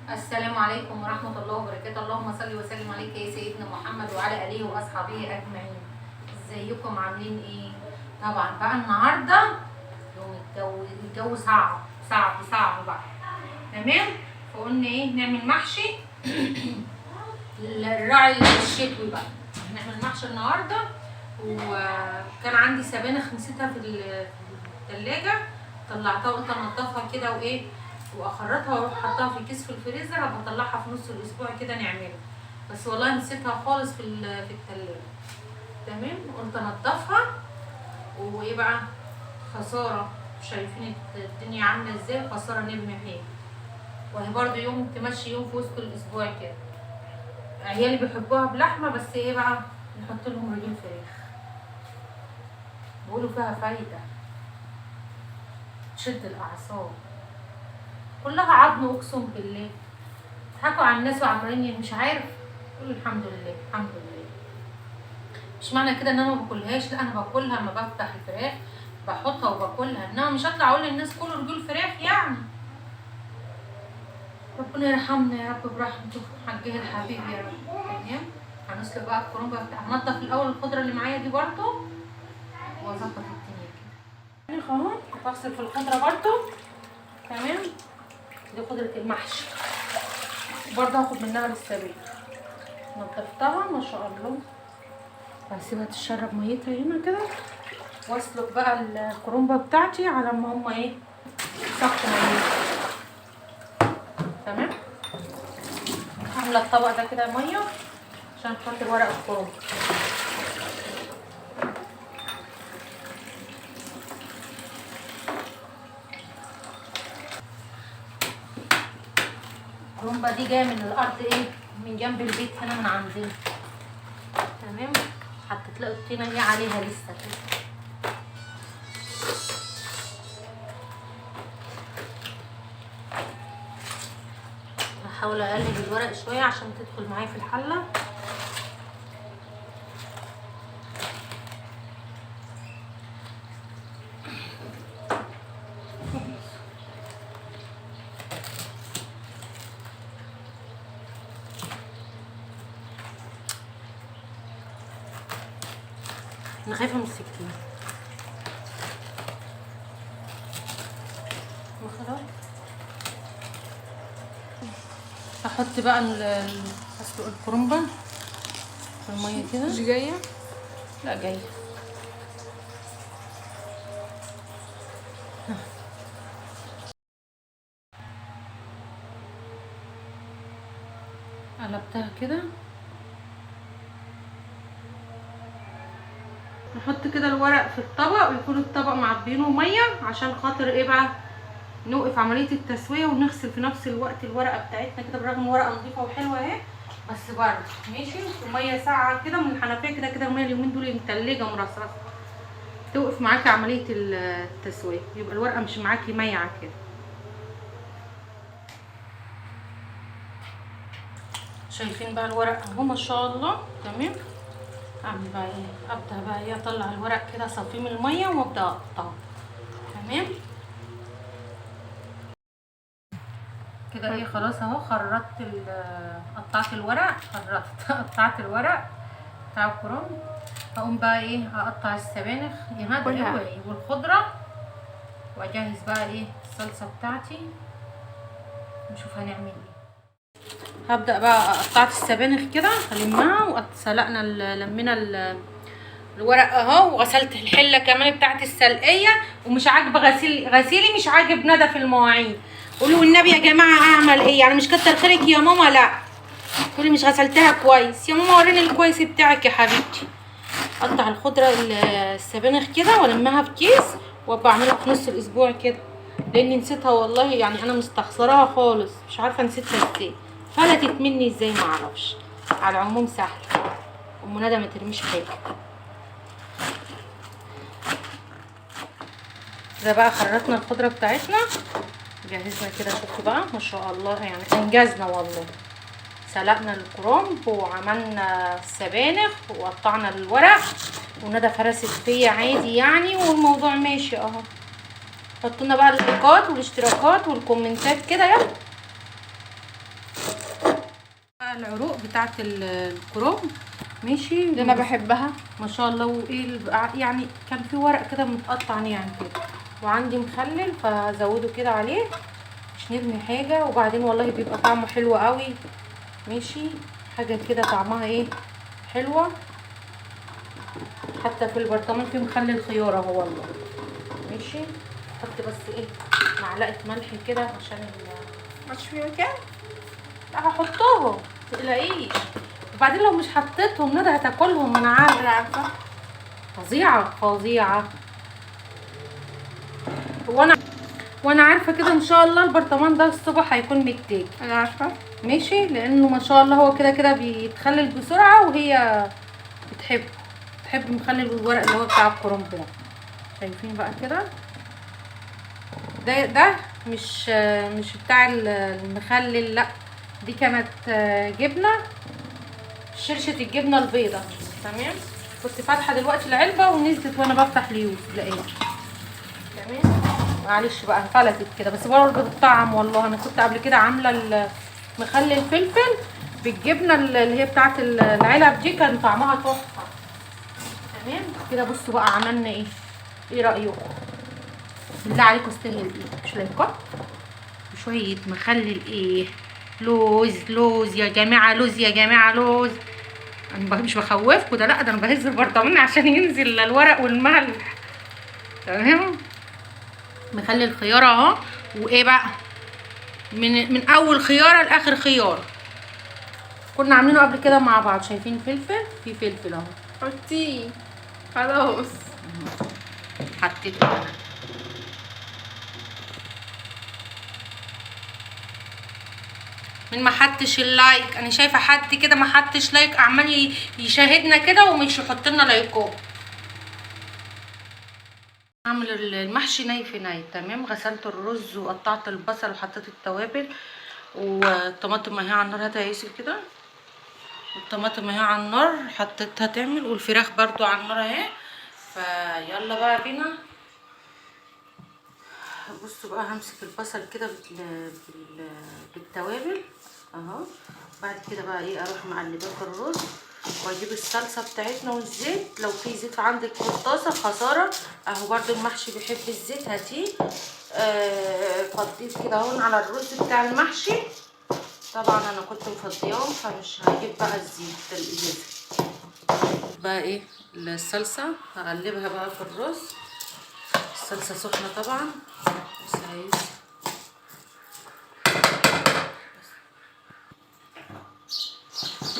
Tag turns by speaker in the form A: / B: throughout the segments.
A: السلام عليكم ورحمة الله وبركاته. اللهم صل وسلم عليك يا سيدنا محمد وعلى آله وأصحابه أجمعين. ازيكم عاملين ايه؟ طبعا بقى النهارده يوم الجو صعب صعب صعب بقى، تمام؟ فقلنا ايه، نعمل محشي الراعي الشتوي بقى، هنعمل محشي النهارده. وكان عندي سبانخ نسيتها في الثلاجة، طلعتها وقلت انضفها كده وايه واخرطها واروح حطها في كيس في الفريزر، ابقى اطلعها في نص الاسبوع كده نعمله. بس والله نسيتها خالص في الثلاجة، تمام؟ قلت انضفها. وايه بقى، خسارة، شايفين الدنيا عامله ازاي، خسارة نرمي حاجة. وهي برضو يوم تمشي يوم في وسط الاسبوع كده. عيالي بيحبوها بلحمه، بس ايه بقى، نحط لهم رجول فراخ، بيقولوا فيها فايده، تشد الاعصاب، كلها عظم اقسم بالله. ضحكوا على الناس وعمالين مش عارف. قولوا الحمد لله الحمد لله. مش معنى كده ان انا ما باكلهاش، لا انا باكلها، اما بفتح الفراخ بحطها وباكلها، انما مش هطلع اقول للناس كلوا رجول فراخ يعني. ربنا يرحمنا يا رب برحمته حجه الحبيب يا رب. تمام، هنسلق بقى الكرنب. هنضف الاول الخضرة اللي معايا دي برضو واظبط الدنيا كده اهو. بغسل في الخضرة برضو، تمام؟ دي خضرة المحشي برضو هاخد منها للسبانخ. نضفتها ما شاء الله، هسيبها تشرب ميتها هنا كده، واسلق بقى الكرنبه بتاعتي على ما هما ايه صفوا ميتها. تمام، هعمل الطبق ده كده مية عشان خاطر ورق الكرنب. الكرنبه دي جاية من الارض ايه، من جنب البيت هنا من عندنا، تمام؟ حتى تلاقوا الطينه ايه عليها لسه كده. هحاول اقلب الورق شوية عشان تدخل معايا في الحلة. انا خايفة من السكينة. خلاص هحط بقى اسلق الكرنبه في المية كده.
B: مش جاية؟
A: لا جاية. قلبتها كده. نحط كده الورق في الطبق، ويكون الطبق معبينه مية عشان خاطر ايه بقى، نوقف عملية التسوية ونغسل في نفس الوقت الورقة بتاعتنا كده، بالرغم ورقة نظيفة وحلوه اهي، بس برضه ماشي. ومية ساقعه كده من الحنفية كده كده، المية اليومين دول متلجه مرصرصه، توقف معاكي عملية التسوية، يبقى الورقة مش معاكي ميعه كده. شايفين بقى الورق اهو ما شاء الله، تمام؟ اعمل بقى ايه، ابدا بقى ايه، اطلع الورق كده اصفيه من المية وابدا اقطعه، تمام كده ايه. خلاص اهو خرطت قطعت الورق، خرطت قطعت الورق بتاع الكرنب. هقوم بقى ايه، اقطع السبانخ يا هاد اوعي والخضره، واجهز بقى ايه الصلصه بتاعتي، نشوف هنعمل ايه. هبدا بقى قطعت السبانخ كده هلمها، وسلقنا لمينا الورق اهو، وغسلت الحلة كمان بتاعت السلقيه. ومش عاجبه غسيلي مش عاجب ندى في المواعين. قولوا والنبي يا جماعة اعمل ايه يعني، مش كتر خيرك يا ماما، لا تقولي مش غسلتها كويس يا ماما، وريني الكويس بتاعك يا حبيبتي. اقطع الخضرة السبانخ كده والمها في كيس، وابقى اعملها في نص الاسبوع كده، لاني نسيتها والله يعني، انا مستخسراها خالص، مش عارفه نسيتها ازاي، فلتت مني ازاي ما اعرفش. على العموم سهل، ام ندى ما ترميش حاجة. ده بقى خرطنا الخضرة بتاعتنا، جهزنا كده. شوفوا بقى ما شاء الله يعني انجزنا والله. سلقنا الكرنب وعملنا السبانخ وقطعنا الورق، وندى فرست فيا عادي يعني، والموضوع ماشي اهو. حطوا لنا بقى اللايكات والاشتراكات والكومنتات كده. يلا العروق بتاعه الكرنب، ماشي،
B: اللي انا بحبها
A: ما شاء الله. وايه يعني كان في ورق كده متقطع يعني كده، وعندي مخلل فزوده كده عليه، مش نرمي حاجة. وبعدين والله بيبقى طعمه حلو قوي، ماشي، حاجة كده طعمها ايه حلوة. حتى في البرطمان في مخلل خيار اهو والله، ماشي. حط بس ايه معلقه ملح كده عشان
B: مش في مكان،
A: لا هحطهم متقلقيش. وبعدين لو مش حطيتهم ندى هتاكلهم، انا عارفه.
B: انا عارفه،
A: فظيعة فظيعة. وانا عارفه كده ان شاء الله البرطمان ده الصبح هيكون متاكل،
B: انا عارفه،
A: ماشي، لانه ما شاء الله هو كده كده بيتخلل بسرعة، وهي بتحب مخلل الورق اللي هو بتاع الكرنب ده. شايفين بقى كده؟ ده مش بتاع المخلل، لا دي كانت جبنه، شرشه الجبنة البيضاء، تمام. كنت فاتحة دلوقتي العلبة ونزلت وانا بفتح ليوسف لقيتها، تمام. معلش بقى فلتت كده، بس برضه الطعم والله. انا كنت قبل كده عامله مخلل فلفل بالجبنه اللي هي بتاعه العلب دي، كان طعمها تحفة، تمام كده. بصوا بقى عملنا ايه، ايه رايكم؟ بالله عليكم استاهل ايه؟ مش لايكات وشوية مخلل ايه، لوز، لوز يا جماعة، لوز يا جماعة، لوز. انا مش بخوفكم ده، لا ده انا بهز البرطمان عشان ينزل الورق والملح، تمام. مخلل خياره اهو، وايه بقى من اول خياره لاخر خياره كنا عاملينه قبل كده مع بعض. شايفين فلفل؟ في فلفل اهو،
B: حطيه خلاص،
A: حطيته. من ما حطش ال like، انا شايفه حد كده ما حطش like، عمال يشاهدنا كده ومش يحط لنا لايكات. هعمل المحشي ني في ني، تمام. غسلت الرز وقطعت البصل وحطيت التوابل والطماطم اهي على النار، هاتها يا يوسف كده. الطماطم اهي على النار حطيتها تعمل، والفراخ برضو على النار اهي. فيلا بقى بينا. بصوا بقى همسك البصل كده بالتوابل اهو. بعد كده بقى ايه، اروح مقلباه في الرز واجيب الصلصه بتاعتنا والزيت، لو في زيت عندك في الطاسه خسارة اهو، برده المحشي بيحب الزيت، هاتيه. فضية كده اهو على الرز بتاع المحشي. طبعا انا كنت مفضياه فمش هجيب بقى الزيت الازازه. بقى ايه الصلصه هقلبها بقى في الرز. الصلصه سخنة طبعا، بس عايز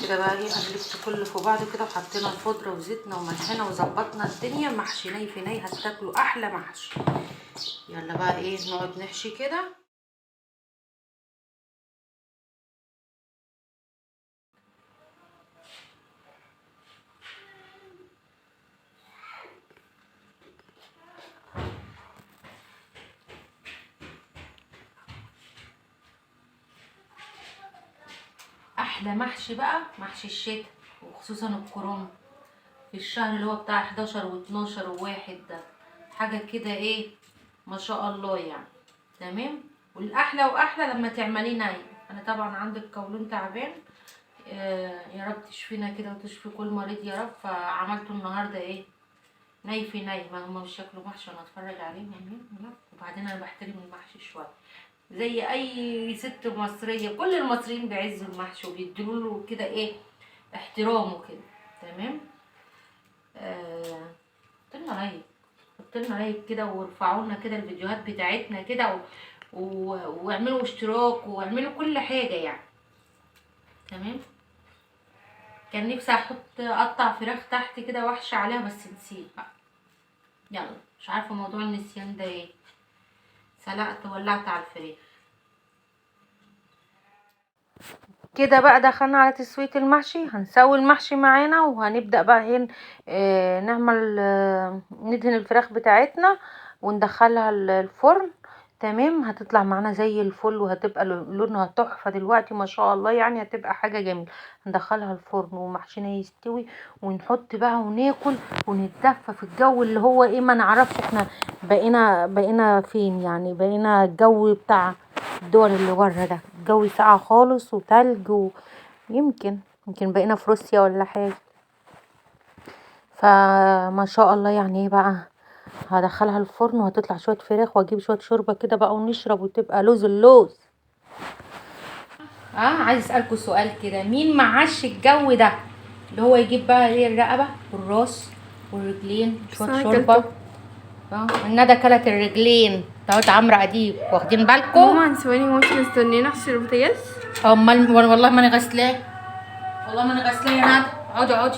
A: كده بقى ايه، قلبت كله في بعض كده، وحطينا الخضرة وزيتنا وملحنا وظبطنا الدنيا. محشي ني في ني، هتاكلوا احلى محشي. يلا بقى ايه نقعد نحشي كده. احلى محشي بقى محشي الشتاء، وخصوصا الكرنب في الشهر اللي هو بتاع 11 و12 و1 ده، حاجة كده ايه ما شاء الله يعني، تمام. والاحلى واحلى لما تعمليه ني. انا طبعا عندي القولون تعبان، يا رب تشفينا كده وتشفي كل مريض يا رب. فعملته النهارده ايه ني في ني، ما هم مش ياكلوا محشي وانا اتفرج عليهم يعني. وبعدين انا بحترم المحشي شوية زي اي ست مصرية، كل المصريين بيعزوا المحشي وبيدوا له كده ايه احترامه كده، تمام. حطوا لنا like، حطوا لنا like كده، وارفعوا لنا كده الفيديوهات بتاعتنا كده، واعملوا اشتراك واعملوا كل حاجة يعني، تمام. كان نفسي اقطع فراخ تحت كده واحشي عليها، بس نسيت بقى، يلا مش عارفه موضوع النسيان ده ايه. سلقت ولعت على الفراخ كده بقى. دخلنا على تسوية المحشي، هنسوي المحشي معانا، وهنبدأ بقى هنا نعمل ندهن الفراخ بتاعتنا وندخلها الفرن، تمام. هتطلع معانا زي الفل، وهتبقى لونها تحفة دلوقتي ما شاء الله، يعني هتبقى حاجة جميلة. هندخلها الفرن ومحشينا يستوي، ونحط بقى وناكل ونتدفى في الجو اللي هو ايه ما نعرفش احنا بقينا فين يعني، بقينا الجو بتاع الدول اللي بره ده، الجو ساقع خالص وتلج يمكن بقينا في روسيا ولا حاجة. فما شاء الله يعني ايه بقى، هدخلها الفرن وهتطلع شوية فراخ، واجيب شوية شوربة كده بقى ونشرب، وتبقى لوز اللوز. عايز اسالكم سؤال كده، مين معاش الجو ده اللي هو يجيب بقى ايه الرقبة والراس والرجلين شوية شوربة؟ الندى كلت الرجلين بتاعت عمرو اديب، واخدين بالكم؟
B: ماما ثواني، هو انت مستنيين اغسل البوتاجاز؟
A: امال والله ما انا غسلاه، والله ما انا غسلاه يا ندى. اقعدي اقعدي،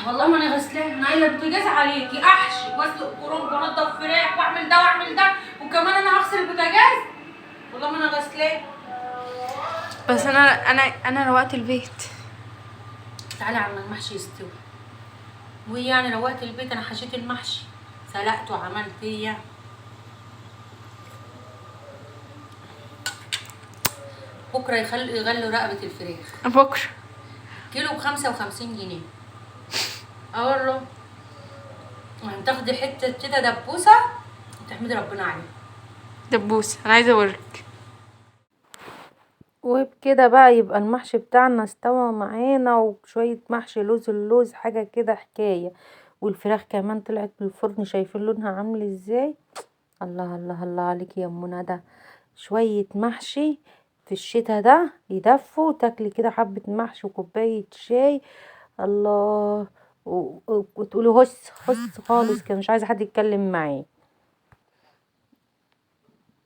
A: والله ما انا غسلاه. انا عايزه البوتاجاز عليكي، احشي واسلق كرنب وانضف فراخ واعمل ده واعمل ده، وكمان انا هغسل البوتاجاز، والله ما انا غسلاه.
B: بس انا انا انا روقت البيت.
A: تعالي على المحشي يستوي. ويعني روقت البيت، انا حشيت المحشي، سلقته وعملت ايه يعني. بكره يغلوا رقبة الفراخ.
B: بكره
A: كيلو ب55 جنيه. اقول له هتاخدي حتة كده دبوسه وتحمدي ربنا عليها.
B: دبوسه انا عايزه اوريك.
A: وبكده بقى يبقى المحشي بتاعنا استوى معانا، وشوية محشي لوز اللوز حاجة كده حكاية. والفراخ كمان طلعت من الفرن، شايفين لونها عامل ازاي؟ الله الله الله عليك يا ام ندى. شوية محشي في الشتاء ده يدفوا، تاكلي كده حبه محشي وكوبايه شاي، الله، وتقولي هس هس خالص كده، مش عايزه حد يتكلم معاه.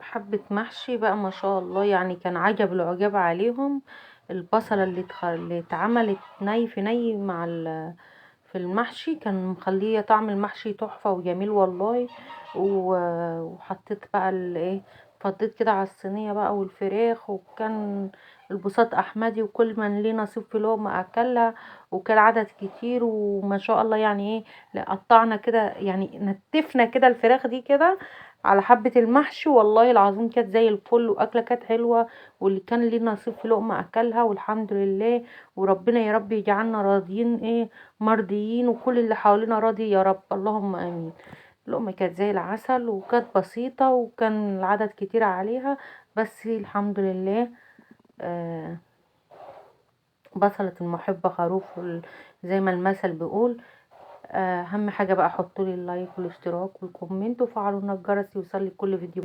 A: حبة محشي بقى ما شاء الله، يعني كان عجب العجاب عليهم. البصلة اللي اتعملت ني في ني مع في المحشي كان مخليه طعم المحشي تحفة وجميل والله. وحطيت بقى الايه، فضيت كده على الصينية بقى والفراخ، وكان البساط احمدي، وكل من ليه نصيب في لقمة اكلها، وكان عدد كتير وما شاء الله. يعني ايه، قطعنا كده يعني نتفنا كده الفراخ دي كده على حبة المحشي، والله العظيم كانت زي الفل، واكلة كانت حلوة، واللي كان ليه نصيب في لقمة اكلها والحمد لله. وربنا يا رب يجعلنا راضيين ايه مرضيين، وكل اللي حوالينا راضي يا رب، اللهم امين. اللقمة كانت زي العسل، وكانت بسيطة، وكان العدد كتير عليها، بس الحمد لله. بصلة المحبة خروف زي ما المثل بيقول. اهم حاجة بقى حطوا لي ال like والاشتراك وال comment، وفعلوا الجرس يوصل لي كل فيديو.